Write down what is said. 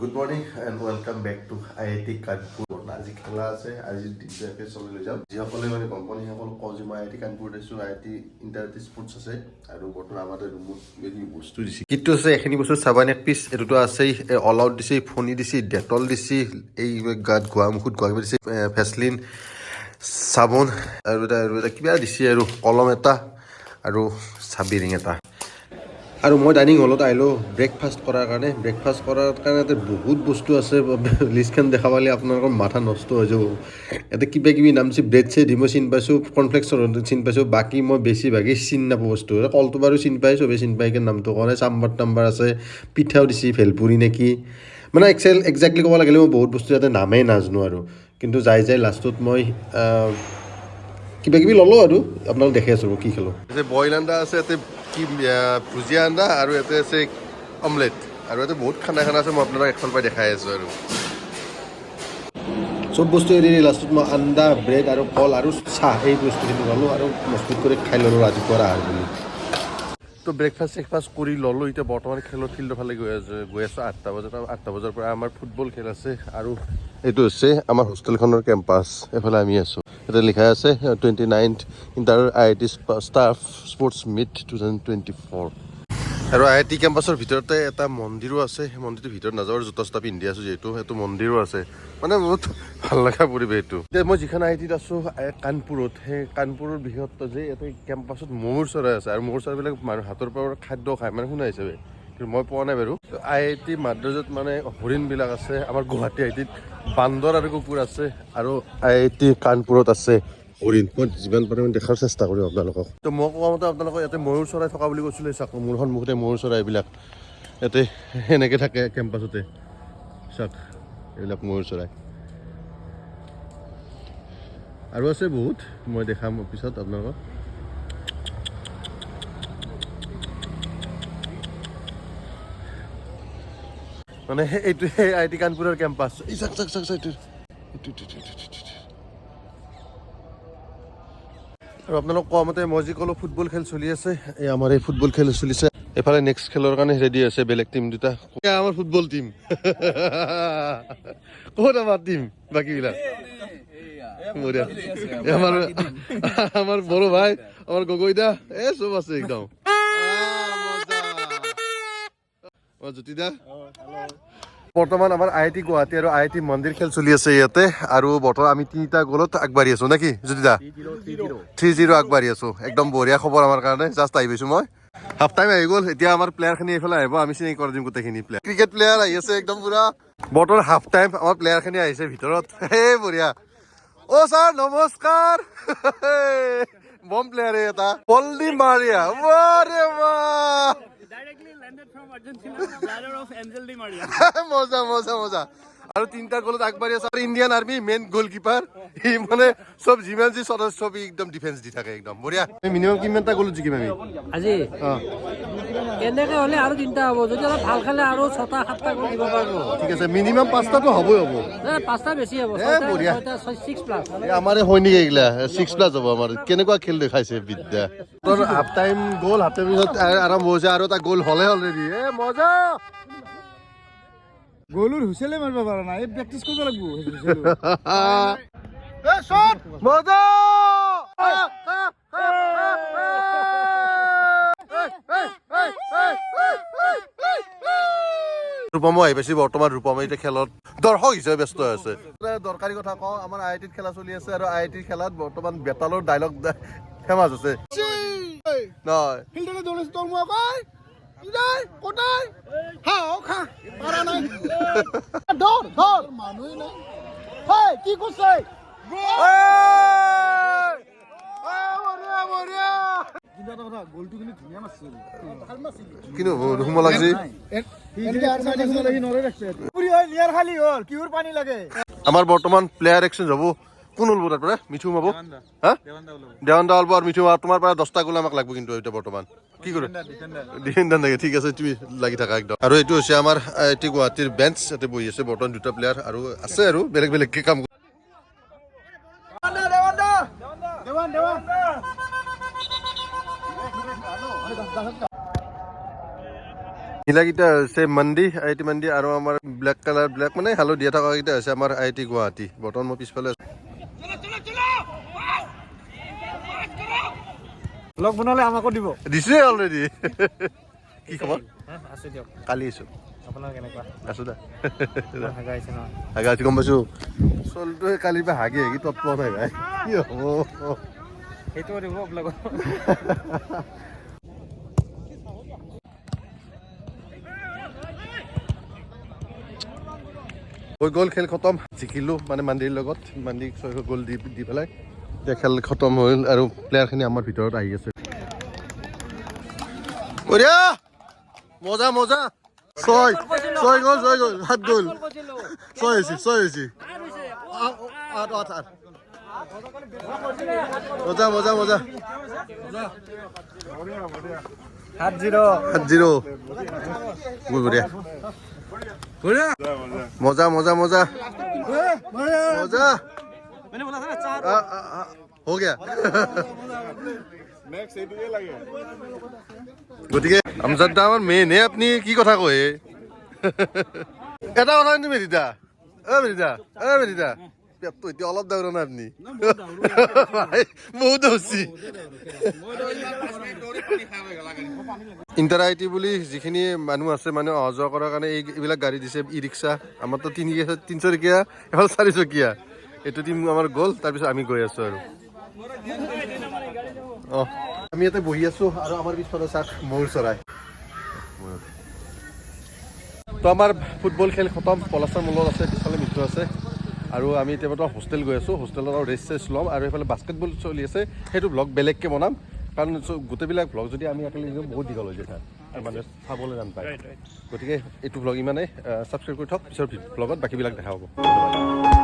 Good morning and welcome back to IIT Kanpur. আজি খেলা আছে। আজিৰ দিনটো একে চলি লৈ যাম। যিসকলে মানে গম পোৱা নাই, সেইসকলক কওঁ যে মই আই I T কানপুৰত আছোঁ। আই I T inter sports আছে আৰু বৰ্তমান আমাৰ ৰুমত কিবা কিবি বস্তু দিছে। কিটটো আছে, এখিনি বস্তু, চাবান এক পিচ, এইটোতো আছেই। অল আউট দিছে, ফণি দিছে, ডেটল দিছে, এই গাত ঘঁহা, মুখত ঘঁহা কিবা দিছে, ভেচলিন, চাবোন আৰু এটা কিবা দিছে আৰু কলম এটা আৰু চাবি ৰিং এটা। আৰু মই ডাইনিং হলত আহিলোঁ ব্ৰেকফাষ্ট কৰাৰ কাৰণে। ব্ৰেকফাষ্ট কৰাৰ কাৰণে ইয়াতে বহুত বস্তু আছে। লিষ্টখন দেখা পালে আপোনালোকৰ মাথা নষ্ট হৈ যাব। ইয়াতে কিবা কিবি নাম দিছে। ব্ৰেড চেড মই চিনি পাইছোঁ, কৰ্ণফ্লেক্সৰ চিনি পাইছোঁ, বাকী মই বেছিভাগেই চিনি নাপাওঁ বস্তু। কলটো বাৰু চিনি পাই, চবেই চিনি পাই, কিন্তু নামটো কোৱা নাই। চাম্বাৰ তাম্বাৰ আছে, পিঠাও দিছে, ভেলপুৰি নেকি। মানে একজেক্টলি ক'ব লাগিলে মই বহুত বস্তু ইয়াতে নামেই নাজানো আৰু। কিন্তু যাই যাই লাষ্টত মই কিবা কিবি ল'লোঁ আৰু আপোনালোক দেখি আছোঁ কি খালোঁ। বইল আণ্ডা আছে ইয়াতে, কি ভুজিয়া আণ্ডা আৰু ইয়াতে আছে অমলেট আৰু ইয়াতে বহুত খানা খানা আছে। মই আপোনালোক একফাল পৰা দেখাই আছোঁ। আৰু চব বস্তু এৰি লাষ্টত মই আণ্ডা, ব্ৰেড আৰু কল আৰু চাহ, এই বস্তুখিনি ল'লোঁ আৰু মজবুত কৰি খাই ল'লোঁ ৰাতিপুৱাৰ আহাৰ বুলি। তো ব্ৰেকফাষ্ট চেকফাষ্ট কৰি ল'লোঁ। এতিয়া বৰ্তমান খেলৰ ফিল্ডৰ ফালে গৈ আছোঁ। গৈ আছোঁ 8টা বজাত। 8টা বজাৰ পৰা আমাৰ ফুটবল খেল আছে। আৰু এইটো হৈছে আমাৰ হোষ্টেলখনৰ কেম্পাছ। এইফালে আমি আছোঁ। ইয়াতে লিখা আছে 29th Inter IIT Staff Sports Meet 2024। আৰু আই I T কেম্পাছৰ ভিতৰতে এটা মন্দিৰো আছে। সেই মন্দিৰটোৰ ভিতৰত নাযাওঁ আৰু জোতা চোতা পিন্ধি আছোঁ যিহেতু। সেইটো মন্দিৰো আছে, মানে বহুত ভাল লগা পৰিৱেশ এইটো। এতিয়া মই যিখন আই আই টিত আছোঁ কানপুৰত, সেই কানপুৰৰ বিশেষত্ব যে ইয়াতে কেম্পাছত ময়ূৰ চৰাই আছে আৰু ময়ূৰ চৰাইবিলাক মানুহ হাতৰ পৰা খাদ্য খায়, মানে শুনা হিচাপে, কিন্তু মই পোৱা নাই বাৰু। আই I T মাদ্ৰাজত মানে হৰিণবিলাক আছে, আমাৰ গুৱাহাটী আই আই টিত বান্দৰ আৰু কুকুৰ আছে আৰু আই I T কানপুৰত আছে হৰিণ। মই যিমান পাৰোঁ দেখাৰ চেষ্টা কৰিম আপোনালোকক। তো মই কোৱা মতে আপোনালোকক ইয়াতে ময়ূৰ চৰাই থকা বুলি কৈছিলোঁ। চাওক, মোৰ সন্মুখতে ময়ূৰ চৰাইবিলাক ইয়াতে সেনেকৈ থাকে কেম্পাছতে। চাওক, এইবিলাক ময়ূৰ চৰাই আৰু আছে বহুত, মই দেখাম পিছত আপোনালোকক। মানে এইটো আই I T কানপুৰৰ কেম্পাছ। এই চাওক, চাওক, চাওক, চাওক, এইটো এইটো এইটো, এইটো, এইটো, এইটো, এইটো। আৰু আপোনালোক কোৱা মতে মই যি ক'লোঁ, ফুটবল খেল চলি আছে। এই আমাৰ এই ফুটবল খেল চলিছে। এইফালে নেক্সট খেলৰ কাৰণে ৰেডি আছে বেলেগ টিম দুটা। এয়া আমাৰ ফুটবল টিম। ক'ত আমাৰ টিম বাকীবিলাক? বঢ়িয়া। এই আমাৰ বড়ো ভাই, আমাৰ গগৈ দা, এই চব আছে একদম। মজা। জ্যোতি দা। বৰ্তমান আমাৰ আই I T Guwahati আৰু আই I T মন্দিৰ খেল চলি আছে ইয়াতে। আৰু বৰ্তমান আমি তিনিটা গ'লত আগবাঢ়ি আছো নেকি জ্যোতি দা? 3-0 আগবাঢ়ি আছো। একদম বঢ়িয়া খবৰ আমাৰ কাৰণে। জাষ্ট আহি পাইছো মই। হাফ টাইম আহি গ'ল। এতিয়া আমাৰ প্লেয়াৰখিনি এইফালে আহিব, আমি চিনাকি কৰি দিম গোটেইখিনি প্লেয়াৰ। ক্ৰিকেট প্লেয়াৰ আহি আছে একদম পুৰা। বৰ্তমান হাফ টাইম, আমাৰ প্লেয়াৰখিনি আহিছে ভিতৰত। হে বঢ়িয়া। অ' ছাৰ, নমস্কাৰ। বম প্লেয়াৰ এটা, পল দি মাৰিয়া। বাৰে বাহ! Directly landed from Argentina, brother of Angel Di Maria. মজা, মজা, মজা। আৰু তিনিটা গ'লত আগবাঢ়ি আছে। আৰু ইণ্ডিয়ান আৰ্মি মেইন গ'লকিপাৰ সি, মানে চব যিমান যি সদস্য চব ই একদম ডিফেন্স দি থাকে, একদম বঢ়িয়া। মিনিমাম কিমানটা গ'লত জিকিম আমি? আজি? অ। কেনেকে হ'লে আৰু তিনিটা হ'ব। যদি অলপ ভাল খেলে আৰু ছটা সাতটা গ'ল দিব পাৰিব। ঠিক আছে, মিনিমাম পাঁচটাটো হ'বই হ'ব। নাই, পাঁচটা বেছি হ'ব। এ, ছয়টা। বঢ়িয়া। ছয়টা, ছয়, 6+। এই আমাৰ এই সৈনিক এইগিলা 6+ হ'ব। আমাৰ কেনেকুৱা খেল দেখাইছে বিদ্যা। হাফ টাইম গ'ল, হাফ টাইম পিছত আৰম্ভ হৈছে আৰু এটা গ'ল হ'লে অলৰেডি। এ মজা। গ'লুৰ হুইচেলে মাৰিব পৰা নাই, এই প্ৰেক্টিচ কৰিব লাগিব। মজা। ৰূপমো আহি পাইছে। বৰ্তমান ৰূপম এতিয়া খেলত দৰ্শক হিচাপে ব্যস্ত হৈ আছে। এটা দৰকাৰী কথা কওঁ, আমাৰ আই আই টিত খেলা চলি আছে আৰু আই আই টিৰ খেলাত বৰ্তমান বেতালৰ ডাইলগ ফেমাছ আছে নহয়? ফিল্ডতে দৌৰিছে, তোৰ মই কয় ইদাই কোটাই খা খা পাৰা নাই, ধৰ ধৰ, মানুহেই নাই। হেই, কি কৰিছে? এই! এই, বঢ়িয়া, বঢ়িয়া। কিন্তু এটা কথা, গ'লটো কিন্তু ধুনীয়া মাৰছিল। কিন্তু সোমাল লাগছি। খালী হ'ল, কিহৰ পানী লাগে? আমাৰ বৰ্তমান প্লেয়াৰ এক্সচেঞ্জ হ'ব। কোন ওলব তাৰ পৰা? মিঠু সোমাব, হা, দেৱান দা ওলব আৰু মিঠু। আৰু তোমাৰ পৰা 10টা গ'ল আমাক লাগব। কিন্তু এতিয়া বৰ্তমান কি কৰে? ডিফেণ্ডাৰ লাগে। ঠিক আছে, তুমি লাগি থাকা একদম। আৰু এইটো হৈছে আমাৰ আই I T গুৱাহাটীৰ বেঞ্চ। ইয়াতে বহি আছে বৰ্তমান দুটা প্লেয়াৰ আৰু আছে আৰু বেলেগ বেলেগকে কাম। দেৱান, দেৱান। নীলাকেইটা হৈছে মন্দি, আই I T মন্দি, আৰু আমাৰ ব্লেক কালাৰ, ব্লেক মানে হালধীয়া থকাকেইটা হৈছে আমাৰ আই I T Guwahati. বৰ্তমান মই পিছফালে আছোঁ। লগ বনালে আমাকো দিব। দিছোৱে অলৰেডি। কি খবৰ? আছো দিয়ক। কালি আহিছোঁ। আপোনাৰ কেনেকুৱা? আছো দা। হাগা আহিছে নহয়? হাগা আছো, গম পাইছোঁ। চলটোৱে কালিৰ পৰা হাগি হাগি তৎ পোৱা নাই ভাই, কি হ'ব? সেইটোও দিব আপোনালোকক। হৈ গ'ল, খেল খতম। জিকিলোঁ মানে মান্দিৰ লগত, মান্দিক 6 গ'ল দি দি পেলাই। এতিয়া খেল খতম হ'ল আৰু প্লেয়াৰখিনি আমাৰ ভিতৰত আহি আছে। বঢ়িয়া, মজা মজা। 6 6 গ'ল, 6 গ'ল, 7 গ'ল, 6 হৈছে, 6 হৈছে, 8 8 8। মজা মজা মজা। 7-0। 7-0, বঢ়িয়া, মজা মজা মজা মজা। हो गया। গতিকে আমজাদ দা আমাৰ মেইন হে, আপুনি কি কথা কয়? এটা কথা কিন্তু মেৰিদা, অ মেৰিদা, অ মেৰিদা, পেটটো এতিয়া অলপ ডাঙৰ না আপুনি? ভাই, বহুত দৌৰছি। ইণ্টাৰ I T বুলি যিখিনি মানুহ আছে, মানুহ অহা যোৱা কৰাৰ কাৰণে এইবিলাক গাড়ী দিছে, ই ৰিক্সা। আমাৰতো তিনি তিনিচকীয়া, এফালে চাৰিচকীয়া। এইটো টিম আমাৰ গ'ল, তাৰপিছত আমি গৈ আছোঁ আৰু। অঁ, আমি ইয়াতে বহি আছোঁ আৰু আমাৰ পিছফালে চাওক ময়ূৰ চৰাই। তো আমাৰ ফুটবল খেল খতম। পলাশৰ মলত আছে, পিছফালে মিত্ৰ আছে আৰু আমি এতিয়া বৰ্তমান হোষ্টেল গৈ আছোঁ। হোষ্টেলত আৰু ৰেষ্ট চেষ্ট ল'ম আৰু সেইফালে বাস্কেটবল চলি আছে, সেইটো ব্লগ বেলেগকৈ বনাম, কাৰণ গোটেইবিলাক ব্লগ যদি আমি একেলগে দিওঁ বহুত দীঘল হৈ যায় ছাৰ আৰু মানুহে চাবলৈ টান পায়। গতিকে এইটো ব্লগ ইমানেই। ছাবস্ক্ৰাইব কৰি থওক, পিছৰ ব্লগত বাকীবিলাক দেখা হ'ব। ধন্যবাদ।